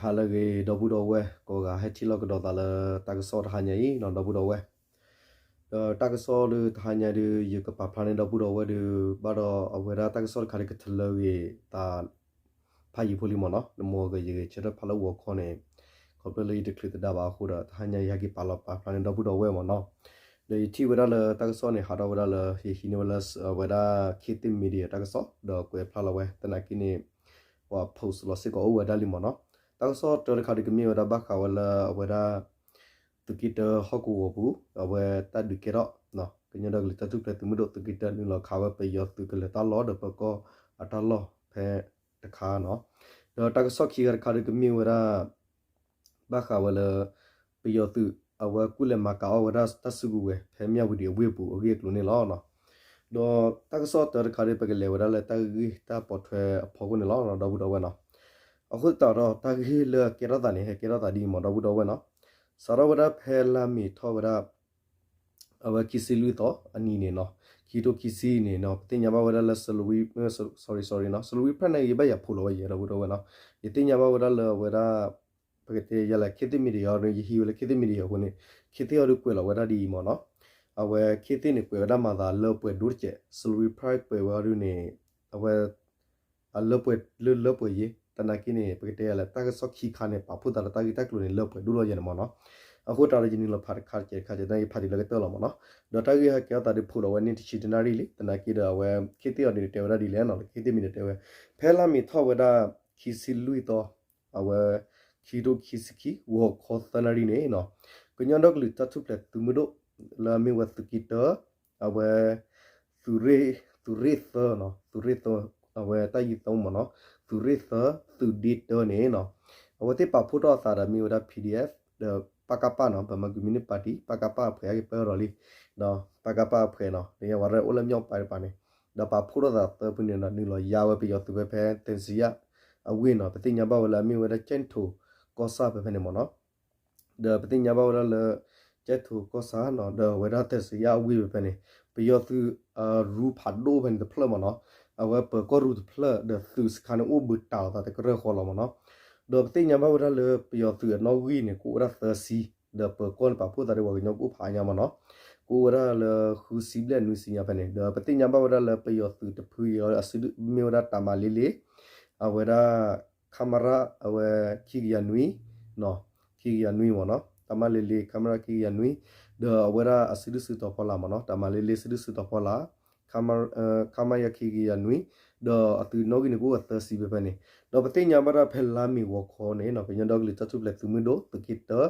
ဟါလၢအဂ့ၤ ဒီပုၢ်ဒီဝဲၢ်ကိးဂၤ ဟဲထံၣ်လိာ်ကဒီးသးလၢတၢ်ကစီၣ်တဟါညါအံၤနီၤ ဒီပုၢ်ဒီဝဲၢ်, ဒီးတၢ်ကစီၣ်လၢတဟါညါဒုး ယကပာ်ဖျါန့ၢ်ဒီပုၢ်ဒီဝဲၢ်ဒုး ဘၣ်ဒီးအဝဲဒၣ်တၢ်ကစီၣ်တခါဒုး ကထလၢဂ့ၤသး ဖးယံာ်ဖိလံမ့ၢ်နီၤ, နမ့ၢ်ဂ့ၤယဂ့ၤဆၢထၢၣ်ဖးလၢဂီၤခီန့ၣ်, ခီဖျိလၢယတချုးသဒါဘၣ်အဃိဒီး တဟါညါယဟဲက့ၤပာ်လီၤပာ်ဖျါန့ၢ်ဒီပုၢ်ဒီဝဲၢ်မ့ၢ်နီၤ. ဒီးယထံၣ်ဝဲဒၣ်လၢတၢ်ကစီၣ်န့ၣ် ဟးထီၣ်ဝဲဒၣ်လၢ ယဟံးန့ၢ်ဝဲလၢအဝဲဒၣ် ခေတ်သစ် Media တၢ်ကစီၣ် ဒီးကွဲးဖျါလီၤဝဲ သနာ်က့န့ၣ် ပှၤ post လီၤစ့ၢ်ကီးအိၣ်ဝဲဒၣ်လံမ့ၢ်နီၤ. တၢ်ကစီၣ်တၢတခါဒုးကမ့ၢ်ဝဲဒၣ်ဘၣ်ဃးဝဲလၢအဝဲဒၣ် သုးက့တၢဟီၣ်ကဝီၤပူၤ အဝဲတၢ်ဒုးကဲထီၣ် ကညီဒီကလုာ်တၢ်ထူၣ်ဖျဲးသုးမုၢ်ဒိၣ် သုးက့တၢနုာ်လီၤခးဝဲပယီၤသုးကလၢၤတၢ်လီၢ်ဒီးပၢၤကီၢ်အတၢ်လီၢ်ဖဲတခါနီၤ. ဒီးတၢ်ကစီၣ်ခံခါတခါဒုးကမ့ၢ်ဝဲဒၣ် ဘၣ်ဃးဝဲလၢ ပယီၤသုး အဝဲကူၣ်လဲၤမၤကၤအီၣ်ဝဲဒၣ်တၢ်စုကဝဲၤ ဖဲမၠၣ်ဝတံၤအဝ့ၢ်အပူၤအဂ့ၢ်အကျိၤန့ၣ်လီၤ. ဒီးတၢ်ကစီၣ်တၢတခါဒုး ပကလဲၤဝဲဒၣ်လၢတၢ်ဂ့ၢ်တၢ်ပိာ်ထွဲအဖီခိၣ်န့ၣ်လီၤ ဒီပုၢ်ဒီဝဲၢ်နီၤ. အဃိသတးဒီး တၢ်ဂ့ၢ်လၢအကဲထီၣ်သးန့ၣ် ဟဲကဲထီၣ်သးဒ်အံၤမ့ၢ်ဒီပုၢ်ဒီဝဲၢ်နီၤ. စးထီၣ်ဝဲဒၣ်ဖဲလါမ့ၤထီၣ်ဝဲဒၣ် အဝဲခံဆံလွံၢ်သီအနံၤန့ၣ်နီၤ, ခံထိခံဆံန့ၣ်နီၤ ပသ့ၣ်ညါဘၣ်ဝဲဒၣ်လၢ Salween, sorry sorry နီၤ, Salween Press န့ၣ် ယဘၣ်ယၤဖိးလီၤဝဲယဲ ဒီပုၢ်ဒီဝဲၢ်နီၤ. ယသ့ၣ်ညါဘၣ်ဝဲဒၣ်လၢအဝဲဒၣ် ပကတဲယၤလဲၣ် ခေတ်သစ် Media အီၤ ယဟံးဝဲလၢ ခေတ်သစ် Media အဃိန့ၣ် ခေတ်သစ် အီၤဒုးကွဲးလီၤဝဲဒၣ်ဒ်အံၤမ့ၢ်နီၤ. အဝဲ ခေတ်သစ် န့ၣ် ကွဲးဝဲဒၣ်မၤသးလၢပှဲၤဒိၣ်တစဲး, Salween Press ကွဲးဝဲအီၤဒုးန့ၣ် အဝဲ အလၢပှဲၤလၢလၢပှဲၤယဲ, သနာ်က့န့ၣ် ပကတဲယၤလဲၣ် တၢ်ကစီၣ်ခံခါန့ၣ် ပာ်ဖှိၣ်သးလၢတၢ်ဂ့ၢ်တၢ်ကျိၤန့ၣ် လၢပှဲၤဒိၣ်လီၤယဲန့ၣ်မ့ၢ်နီၤ. အဃိတၢ်ဒီးယနုာ်လီၤဖးတခါတကဲးတခါကဲး သနာ်က့ဖးတုၤလၢကတၢၢ်လီၤမ့ၢ်နီၤ. ဒီးတၢ်ဂ့ၢ်ဟဲကဲထီၣ်သးဒုးဖိးလီၤဝဲန့ၣ်တဆံတနၣ်ရံၣ်လံ, သနာ်က့ဒီးအဝဲ ခေတ်သစ် အီၤဒုးတဲဝဲဒၣ်ဒ်လဲၣ်နီၤ, လၢ ခေတ်သစ် Media တဲဝဲ ဖဲလါမ့ၤထီၣ်ဝဲဒၣ် ခံဆံလွံၢ်သီ အဝဲ ခံထိခံဆံခံ ဂီၤခီသၢနၣ်ရံၣ်န့ၣ်နီၤ, ကညီဒီကလုာ်တၢ်ထူၣ်ဖျဲးသုးမုၢ်ဒိၣ် လၢအမ့ၢ်ဝဲသုးက့တၢ အဝဲ သုးရ့ၣ်, သုးရ့ၣ်သၢနီၤ, သုးရ့ၣ်သၢ, အဝဲတၢ်ယံၤသၢမ့ၢ်နီၤ, သုးရ့ၣ်သၢ သုးဒ့တၢန့ၣ်နီၤ, အဝဲသ့ၣ်ပာ်ဖှိၣ်ထီၣ်အသးဒီးမ့ၢ်ဝဲဒၣ် PDF ဒီး ပကဖ နီၤ, Burma Communist Party ပကဖ အဖှဲးအကပၢၢ်ဒီးလံ, ဒီး ပကဖ အဖှဲးနီၤ လၢညါဝဲရဲၣ်အိၣ်လၢမၠီၣ်ပၤတပၤန့ၣ်, ဒီးပာ်ဖှိၣ်ထီၣ်သးသၢဖုန့ၣ်ဒီး နုာ်လီၤယါဝဲပယီၤသုးဖဲဖဲ သဲစံယၣ် အဝ့ၢ်နီၤ, ပသ့ၣ်ညါဘၣ်ဝဲလၢအမ့ၢ်ဝဲဒၣ် ကၠဲၣ်ထိၣ်ကီၢ်ဆၣ်ဖဲဖဲန့ၣ်မ့ၢ်နီၤ. ဒီးပသ့ၣ်ညါဘၣ်ဝဲဒၣ်လၢ ကၠဲၣ်ထိၣ်ကီၢ်ဆၣ်နီၤ ဒီးအဝဲဒၣ်သဲစံယၣ်အဝ့ၢ်ဖဲဖဲန့ၣ် ပယီၤသုးအရူဖးဒိၣ်ဖဲန့ၣ်တဖျၢၣ်မ့ၢ်နီၤ, အဝဲပၢၤကီၢ်ရူတဖျၢၣ် ဒီးသုးစခါန့ၣ်အိၣ်ဘှံးတၢ်လီၤသးတကရၢၢ်ဃီလီၤမ့ၢ်နီၤ. ဒီးပသ့ၣ်ညါဘၣ်ဝဲဒၣ်လၢပယီၤသုးအနီၣ်ဂံၢ်န့ၣ် ကအိၣ်ဝဲဒၣ်သၢဆံ, ဒီးပၢၤကီၢ်န့ၣ် ပာ်ဖှိၣ်သးဒီးပှၤကညီကအိၣ်ဖးညါမ့ၢ်နီၤ, ကအိၣ်ဝဲဒၣ်လၢဃုဆံဘျဲၣ်နွံဆံညါဖဲန့ၣ်, ဒီးပသ့ၣ်ညါဘၣ်ဝဲဒၣ်လၢပယီၤသုးတဖုအံၤအီၤ အစုဒုၣ်မ့ၢ်ဝဲဒၣ်တၢ်မၤလ့လ့ အဝဲဒၣ် ခမရ အဝဲခံကယၤနွံ, ခံကယၤနွံမ့ၢ်နီၤ, တၢ်မၤလ့လ့ ခမရ ခံကယၤနွံ, ဒီးအဝဲဒၣ်အစုဒုၣ်စုတီၤဖီလာ်မ့ၢ်နီၤ, တၢ်မၤလ့လ့စုဒုၣ်စုတီၤဖီလာ် ခမရ ခံကယၤနွံ, ဒီးအသုးနီၣ်ဂံၢ်န့ၣ် ကအိၣ်ဝဲသၢဆံဖဲဖဲန့ၣ်, ဒီးပသ့ၣ်ညါဘၣ်ဒၣ်ဖဲလါမ့ၤဂီၤခီန့ၣ်နီၤ ကညီဒီကလုာ်တၢ်ထူၣ်ဖျဲးသုးမုၢ်ဒိၣ် သုးက့တၢ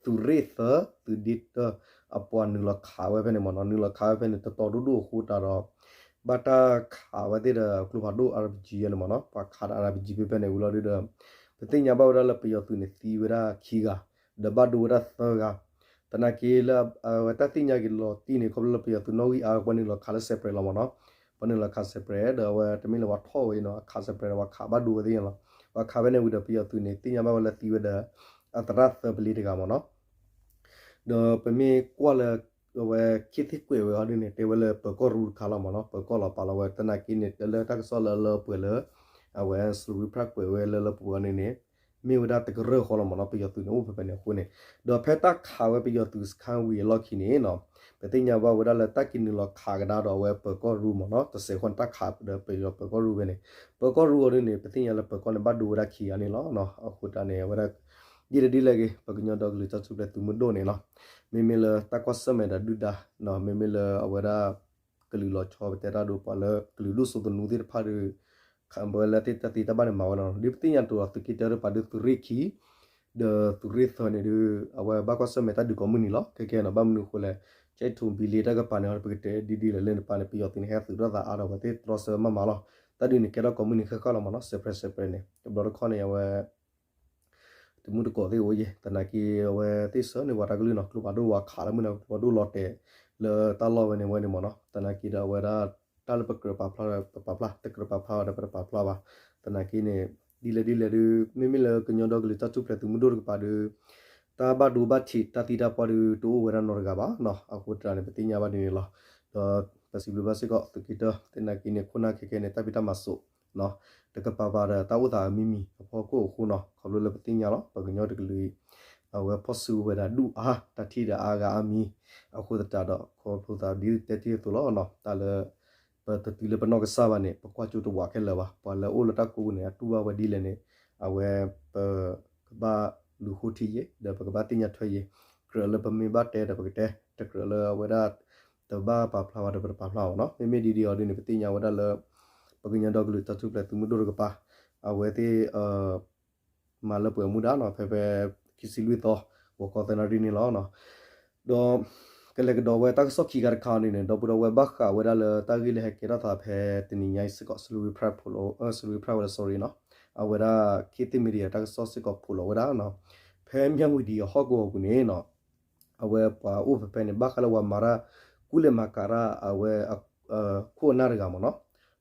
သုးရ့ၣ်သၢ သုးဒ့တၢ အပှၤနုာ်လီၤခးဝဲဖဲန့ၣ်မ့ၢ်နီၤ, နုာ်လီၤခးဝဲဖဲန့ၣ် တတီၤဒိၣ်ဒိၣ်အဃိတၢ်ဒီး ဘၣ်တၢ်ခးဝဲသ့ၣ်ဒီးကျိဖးဒိၣ် RPG န့ၣ်မ့ၢ်နီၤ, ပှၤခးဒီး RPG ဖဲဖဲန့ၣ်ဝံၤလီၤဒုးဒီး ပသ့ၣ်ညါဘၣ်ဝဲဒၣ်လၢပယီၤသုးန့ၣ်သံဝဲဒၣ်ခံဂၤ, ဒီးဘၣ်ဒိဝဲဒၣ်သၢဂၤ, သနာ်က့လၢအဝဲတၢ်သ့ၣ်ညါက့ၤလီၤတံၢ်န့ၣ် ခီဖျိလၢပယီၤသုးနီၣ်ဂံၢ်အါ ပှၤနုာ်လီၤခးလၢ separate လီၤမ့ၢ်နီၤ, ပှၤနုာ်လီၤခး separate ဒီးအဝဲတမ့ၢ်လၢပှၤထီၣ်ဝဲအံၤနီၤ, အခး separate ဒီးပှၤခးဘၣ်ဒိဝဲသ့ၣ်ညါလီၤ, ပှၤခးဖဲန့ၣ်ဝံၤဒီးပယီၤသုးန့ၣ် သ့ၣ်ညါဘၣ်ဝဲလၢသံဝဲဒီး အသရၣ်သၢပလ့တဂၤမ့ၢ်နီၤ, ဒီးပမ့ၢ်ကွၢ်လၢ အဝဲ ခေတ်သစ် ကွဲးဝဲအီၤဒ်န့ၣ် တဲဝဲလၢပၢၤကီၢ်ရူတခါလီၤမ့ၢ်နီၤ, ပၢၤကီၢ်လီၤပာ်လီၤဝဲ သနာ်က့န့ၣ် လၢတၢ်ကစီၣ်လၢလၢပှဲၤလၢ အဝဲ Salween Press ကွဲးဝဲလၢလၢပှဲၤပှဲၤန့ၣ်န့ၣ် မ့ၢ်ဝဲဒၣ်တကရၢၢ်ဃီလီၤမ့ၢ်နီၤ, ပယီၤသုးန့ၣ်အိၣ်ဖဲဖဲန့ၣ်အဃိန့ၣ်, ဒီးဖဲတၢ်ခးဝဲပယီၤသုးစခန်းဝံၤအလီၢ်ခံန့ၣ်နီၤ, ပသ့ၣ်ညါဘၣ်ဝဲဒၣ်လၢတၢ်က့ၤနုာ်လီၤခးကဒါဒီးအဝဲပၢၤကီၢ်ရူမ့ၢ်နီၤ, တစဲးဃီန့ၣ်တၢ်ခးဒီးပယီၤပၢၤကီၢ်ရူဖဲန့ၣ်, ပၢၤကီၢ်ရူအီၤဒ်န့ၣ် ပသ့ၣ်ညါလၢပၢၤကီၢ်န့ၣ် ဘၣ်ဒိဝဲဒၣ်ခံဂၤန့ၣ်လီၤ, အဃိတၢ်န့ၣ် အဝဲဒၣ် ဒ်လဲၣ်ဒ်လဲၣ်ဂ့ၤ ပကညီဒီကလုာ်တၢ်ထူၣ်ဖျဲးသုးမုၢ်ဒိၣ်န့ၣ်လီၤ, မ့မ့ၢ်လၢတၢ်ကွၢ်ဆၢၣ်မဲာ်ဒီးဒုၣ်ဒါ, မ့မ့ၢ်လၢအဝဲဒၣ် ကလုာ်လီၤဆီပတဲတၢ်ဒိပှၤလၢကလုာ်ဒိၣ်စိသနူသ့ၣ်တဖၣ်ဒီး ခးဝဲလၢတၢ်သ့တၢ်ဘၣ်န့ၣ်မၤဝဲလီၤ, ဒ်ပသ့ၣ်ညါတအိၣ်ဒီးသုးက့တၢတဖၣ်ဒီးသုးရ့ၣ်ခံ ဒီးသုးရ့ၣ်သၢန့ၣ်ဒီး အဝဲဘၣ်ကွၢ်ဆၢၣ်မဲာ်တၢ်ဒုးကိးမုၢ်နံၤလီၤ, ခဲကဲနီၤ ဘၣ်မနုၤအဃိလဲၣ်, ကဲထိၣ်ဘံလ့တၢ်ကပၤန့ၣ် ပကတဲဒ်ဒ်လဲၣ်လၢန့ၣ်တပၤန့ၣ် ပယီၤသုးန့ၣ် ဟဲသုးထီၣ်သးအါဒီးအဝဲသ့ၣ်တြီဆၢမးမးလီၤ, တၢ်ဒုးန့ၣ်ကဲထီၣ်ကိးမုၢ်နံၤဃၣ်ဃၣ်လီၤမ့ၢ်နီၤ, separate separate န့ၣ် တဘျီတခီၣ်န့ၣ် အဝဲ တမုၢ်တကိးသ့ၣ်အိၣ်ယဲၢ် သနာ်က့အဝဲသ့ၣ်ဆၢန့ၢ်ပှၤတၢ်ကလုၢ်နီၤ, ကျိဖးဒိၣ်ဝဲခးလၢမုၢ်နၤ ကျိဖးဒိၣ်လီၤတဲာ်လၢတၢ်လီၢ်ဝဲန့ၣ်ဝဲန့ၣ်မ့ၢ်နီၤ, သနာ်က့ဒီးအဝဲဒၣ် တၢ်လၢပကြၢးပာ်ဖျါဒီးပပာ်ဖျါ, တကြၢးပာ်ဖျါဒီးပတပာ်ဖျါဘၣ်, သနာ်က့န့ၣ် ဒ်လဲၣ်ဒ်လဲၣ်ဒီး မ့မ့ၢ်လၢကညီဒီကလုာ်တၢ်ထူၣ်ဖျဲးသုးမုၢ်ဒိၣ်တကပၤဒီး တၢ်ဘၣ်ဒိဘၣ်ထံးတၢ်သံတၢ်ပှၢ်ဒီး တအိၣ်ဝဲဒၣ်နီတဂၤဘၣ်နီၤ, အဃိတၢ်န့ၣ် ပသ့ၣ်ညါဘၣ်ဒ်န့ၣ်လီၤ, ဒီးပစံးဘျုးဘၣ်စ့ၢ်ကီးသုးက့တၢ သနာ်က့န့ၣ် ခိၣ်နၢ်ခဲကဲန့ၣ် တၢ်ဖံးတၢ်မၤစိး တကပၤပၤဒီးတၢ်အိၣ်သးအမံၤမံၤအဖီခိၣ်အဃိနီၤ ခီဖျိလၢပသ့ၣ်ညါလီၤ ပှၤကညီတကလုာ်အံၤ အဝဲဖီၣ်စုကဝဲၤဒၣ်ဒူၣ်အါ တၢ်ထံၣ်ဒီးအါဂၤအါမံၤ အဃိသတးဒီး ခီဖျိသးဒ်တဲတ့ၢ်အသိးလီၤနီၤ တၢ်လၢ ပတတုၤလၢပနီၢ်ကစၢ်ဘၣ်န့ၣ် ပကွၢ်ကၠိတဝးခဲလၢာ်ဘၣ် ပှၤလၢအိၣ်လၢတၢ်ကိးပူၤန့ၣ် အတူၢ်ဘၣ်ဝဲဒ်လဲၣ်န့ၣ် အဝဲ ပကဘၣ်လူၤဃိထံယဲ ဒီးပကဘၣ်သ့ၣ်ညါထွဲယဲ ကြၢးလၢပမ့ၢ်ဘၣ်တဲဒီးပကတဲ တကြၢးလၢအဝဲဒၣ် တဘၣ်ပာ်ဖျါဘၣ်ဒီးပတပာ်ဖျါဘၣ်နီၤ မ့မ့ၢ်ဒ်ဒ်အီၤဒ်န့ၣ် ပသ့ၣ်ညါဝဲဒၣ်လၢ ပကညီဒီကလုာ်တၢ်ထူၣ်ဖျဲးသုးမုၢ်ဒိၣ်တကပၤ အဝဲသ့ၣ် မၤလၢပှဲၤမူဒါနီၤ ဖဲဖဲ ခံဆံလွံၢ်သီ ဂီၤခီသၢနၣ်ရံၣ်န့ၣ်လီၤ. ဒီး ကလဲၤကဒီးဝဲတၢ်ကစီၣ်ခံခါတခါန့ၣ်န့ၣ် ဒီပုၢ်ဒီဝဲၢ်ဘၣ်ဃးဝဲဒၣ်လၢတၢ်ဂ့ၢ်လၢဟဲကဲထီၣ်သးဖဲတနံၤညါအံၤစ့ၢ်ကီး စလူၤဝံဖရၣ်ဖိလီၤ စလူၤဝံဖရၣ်ဝဲလၢ sorry နီၤ အဝဲဒၣ် ခေတ်သစ် Media တၢ်ကစီၣ်စ့ၢ်ကီးဖိးလီၤဝဲဒၣ်နီၤ ဖဲမၠၣ်ဝံၤဒံးအဟီၣ်ကဝီၤပူၤန့ၣ်နီၤ အဝဲပှၤအိၣ်ဖဲဖဲန့ၣ် ဘၣ်ဃးလၢပှၤမၤတၢ် ကူလဲၤမၤကၤတၢ်အဝဲ ခိၣ်အနၢ်တဂၤမ့ၢ်နီၤ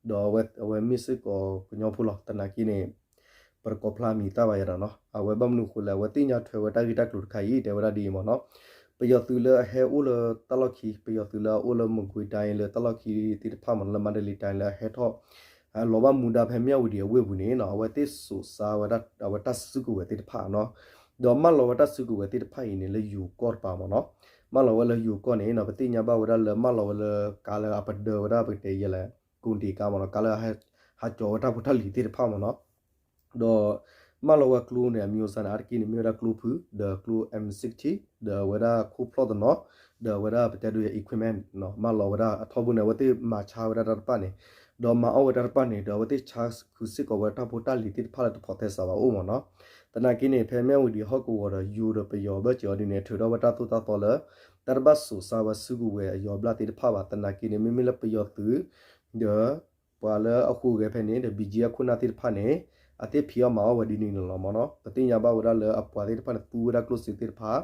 ဒီးအဝဲမ့ၢ်စ့ၢ်ကီးကညီဖိလီၤ သနာ်က့န့ၣ် ပတကိးဖျါမံၤတၢ်ဘၣ်ယၤဒီးနီၤ အဝဲဘၣ်မနုၤအဃိလဲၣ် အဝဲသ့ၣ်ညါထွဲဝဲတၢ်ဂ့ၢ်တၢ်ကျိၤတခါအံၤ တဲဝဲဒၣ်ဒ်အံၤမ့ၢ်နီၤ ပယီၤသုးလၢအဟဲအိၣ်လၢတၢ်လီၢ်ခံ ပယီၤသုးလၢအအိၣ်လၢမကွ့ၤတိုင်းလၢတၢ်လီၢ်ခံသ့ၣ်တဖၣ်မ့ၢ်နီၤ လၢမန္တလေးတိုင်းလၢအဟဲထီၣ် လီၤဘၣ်မူဒါဖဲမၠၣ်ဝံၤဒံးအဝ့ၢ်ပူၤန့ၣ်နီၤ အဝဲသ့ၣ်စိာ်စါဝဲဒၣ်အဝဲတၢ်စုကဝဲၤသ့ၣ်တဖၣ်နီၤ ဒီးမၢလီၤဝဲတၢ်စုကဝဲၤသ့ၣ်တဖၣ်အံၤန့ၣ် လၢယိၤကီၢ်တပၤမ့ၢ်နီၤ မၢလီၤဝဲလၢယိၤကီၢ်န့ၣ်နီၤ ပသ့ၣ်ညါဘၣ်ဝဲဒၣ်လၢမၢလီၤဝဲလၢကါလၢအပဒၢဝဲဒၣ်ပကတဲယဲလဲၣ် ကုန်တင်ကားမ့ၢ်နီၤ ကါလၢဟးကၠီၤဝဲတၢ်ဖိတၢ်လံၤသ့ၣ်တဖၣ်မ့ၢ်နီၤ ဒီး မၢလီၤဝဲကျိန့ၣ် အမံၤအိၣ်စါန့ၣ် အါတက့ၢ်န့ၣ် မ့ၢ်ဝဲဒၣ်ကျိဖု ဒီးကျိ M sixty ဒီးအဝဲဒၣ်ခိၣ်ဖျီၣ်တနီၤ ဒီးအဝဲဒၣ်ပတဲဒိ equipment မၢလီၤဝဲဒၣ်အထီဘိန့ၣ် အဝဲသ့ၣ်မၤဆါဝဲဒၣ်တၢ်တဖၣ်န့ၣ် ဒီးမၤအီၣ်ဝဲတၢ်တဖၣ်န့ၣ် ဒီးအဝဲသ့ၣ်ဆါဃုာ်စ့ၢ်ကီးဝဲတၢ်ဖိတၢ်လံၤသ့ၣ်တဖၣ်လၢတဖိးသဲစးဘၣ်အိၣ်မ့ၢ်နီၤ သနာ်က့န့ၣ် ဖဲမၠၣ်ဝံၤဒံးဟီၣ်ကဝီၤဒီးယိၤဒီးပယီၤဘၢၣ်စၢၤအီၤဒ်န့ၣ် ထုးထီၣ်ဝဲတၢ်သိၣ်တၢ်သီလၢ တၢ်တဘၣ်စိာ်စါဝဲစုကဝဲၤအယီၤဘျၣ်သ့ၣ်တဖၣ်ဘၣ် သနာ်က့န့ၣ် မ့မ့ၢ်လၢပယီၤသုး ဒီး ပှၤလၢအဃိၤဂဲၤဖဲန့ၣ် ဒီး ဘီကၠံ အခိၣ်နၢ်သ့ၣ်တဖၣ်န့ၣ် အသ့ၣ်ဖံးအီၣ်မၤအီၣ်ဝဲဒ်န့ၣ်န့ၣ်လီၤမ့ၢ်နီၤ ပသ့ၣ်ညါဘၣ်ဝဲဒၣ်လၢအပှၤသ့ၣ်တဖၣ်န့ၣ် သူဝဲဒၣ်ကျိၣ်စ့သ့ၣ်တဖၣ်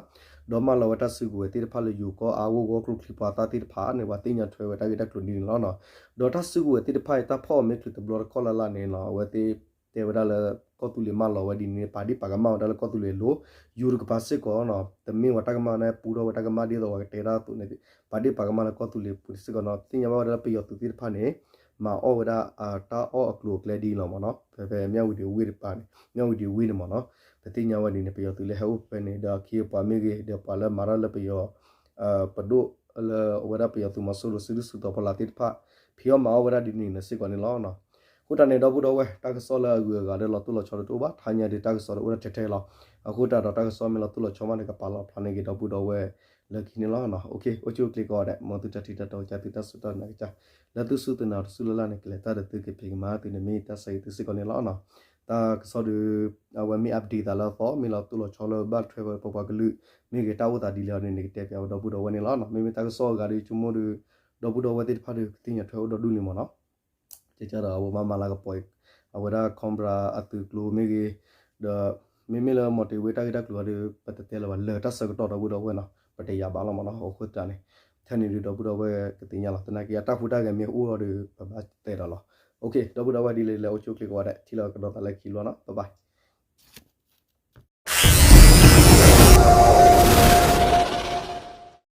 ဒီးမၢလီၤဝဲတၢ်စုကဝဲၤသ့ၣ်တဖၣ်လၢယိၤကီၢ်အါဂီၢ်ဂီၢ် ကျိချံမျိာ်သၣ်သ့ၣ်တဖၣ်န့ၣ် ပှၤသ့ၣ်ညါထွဲဝဲတၢ်ဂ့ၢ်တၢ်ကျိၤဒ်န့ၣ်လီၤနီၤ ဒီးတၢ်စုကဝဲၤသ့ၣ်တဖၣ်အံၤ တၢ်ဖီၣ်အီၤမ့ၢ်ချုးတဘျီတခီၣ်လၢ်လၢ်န့ၣ်နီၤ အဝဲသ့ၣ်တဲဝဲဒၣ်လၢ ကီၢ်သူလ့ၤမၢလီၤဝဲဒ်န့ၣ် ပာ်ဒ့ၣ်ပာ်ကမၣ်ဝဲဒၣ်လၢကီၢ်သူလ့ၤအလိၤ ယိၤတကပၤစ့ၢ်ကီးနီၤ တမ့ၢ်ဝဲတၢ်ကမၣ်န့ၣ် ပူထီၣ်ဝဲတၢ်ကမၣ်ဒ်သိးပှၤကတဲတၢ်အသိးန့ၣ် ပာ်ဒ့ၣ်ပာ်ကမၣ်လၢကီၢ်သူလ့ၤပူၤစ့ၢ်ကီးနီၤ သ့ၣ်ညါဘၣ်ဝဲဒၣ်လၢပယီၤသုးသ့ၣ်တဖၣ်န့ၣ် မၤအီၣ်ဝဲဒၣ်တၢ်အီၣ်အကျိၤအကျဲဒ်အံၤလီၤမ့ၢ်နီၤ ဖဲဖဲမၠၣ်ဝံၤဒံးဝ့ၢ်တပၤန့ၣ် မၠၣ်ဝံၤဒံးဝ့ၢ်န့ၣ်မ့ၢ်နီၤ ပသ့ၣ်ညါဝဲဒ်န့ၣ် ပယီၤသုးလၢဟဲအိၣ်ဖဲန့ၣ် ဒီးအခ့အပှၤမ့ၢ်ဂ့ၤ ဒီးပှၤလၢမၤတၢ်လၢပယီၤ ပဒိၣ်လၢအဝဲဒၣ်ပယီၤသုးမီၤစိရိၤစုဒုၣ်စုတီၤဖီလာ်သ့ၣ်တဖၣ် ဖံးအီၣ်မၤအီၣ်ဝဲဒၣ်ဒ်န့ၣ်န့ၣ်စ့ၢ်ကီးန့ၣ်လီၤ. အဃိတၢ်န့ၣ် ဒီပုၢ်ဒီဝဲၢ် တၢ်ကစီၣ်လၢအဂုၤအဂၤလၢလီၤတိၢ်လီၤဆီတအိၣ်ဘၣ် ထါညါဒုးတၢ်ကစီၣ်တအိၣ်ဒၣ်ထဲထဲလီၤ. အဃိတၢ်ဒီးတၢ်ကစီၣ်မ့ၢ်လီၤတိၢ်လီၤဆီမးန့ၣ် ကပာ်လီၤဖျါန့ၢ်က့ၤဒီပုၢ်ဒီဝဲၢ်လၢခံန့ၣ်လီၤ. အိၣ်ခ့ အိၣ်ဆူၣ်အိၣ်ချ့ကိးဂၤဒဲး မ်သုတၢ်ထံၣ်တၢ်တီကစၢ် သုတၢ်စူၢ်တၢ်နာ်ကစၢ် လၢသုစူၢ်သုနာ်တစူၢ်လၢ်လၢ်န့ၣ် ကလဲၤတၢ်ဒီးသုကဖံးကမၤသုန့ၣ်မ့ၢ်တၢ်ဆၢဂ့ၤသုစ့ၢ်ကီးန့ၣ်လီၤ. တၢ်ကစီၣ်ဒုး အဝဲမ့ၢ် update သးလၢအသီ မ့ၢ်လီၤတိၢ်လီၤဆီလၢဘၣ်ထွဲဝဲပပှၤကလုာ် မ့ၢ်ဂ့ၤတၢ်အိၣ်သးဒ်လဲၣ်အီၤန့ၣ် ကတဲပၠးဝဲဒီပုၢ်ဒီဝဲၢ်န့ၣ်လီၤ. မ့မ့ၢ်တၢ်ကစီၣ်အဂၤဒုးဆိကမိၣ်ဒုး ဒီပုၢ်ဒီဝဲၢ်သ့ၣ်တဖၣ်ဒုး ကသ့ၣ်ညါထွဲအိၣ်ဒီဒူၣ်လံမ့ၢ်နီၤ. ကဲကဒီးအဝဲမၤမၤလၤကပီၤ အဝဲဒၣ် Cobra အသုးကျိၤမ့ၢ်ဂ့ၤ ဒီး မ့မ့ၢ်လၢ မီၤတ့ၤဝ့ တၢ်ဂ့ၢ်တၢ်ကျိၤအီၤဒုး ပတတဲလၢၤဘၣ် လၢာ်တၢ်ဆၢကတီၢ်ဒီပုၢ်ဒီဝဲၢ်နီၤ ပတယာ်ဘၣ်လီၤမ့ၢ်နီၤ. အဃိသတးန့ၣ် ထဲန့ၣ်ဒုးဒီပုၢ်ဒီဝဲၢ်ကသ့ၣ်ညါလီၤ. သနာ်က့အတၢ်ဟူးတၢ်ဂဲၤမ့ၢ်အိၣ်အီၤဒီး ပဘၣ်တဲဒီးလီၤ. အိၣ်ခ့ ဒီပုၢ်ဒီဝဲၢ်ဒ်လဲၣ်လဲၣ် အိၣ်ဆူၣ်အိၣ်ချ့ကိးဂၤဒဲး ထံၣ်လိာ်ကဒီးသးလၢခံလီၤနီၤ. Bye bye.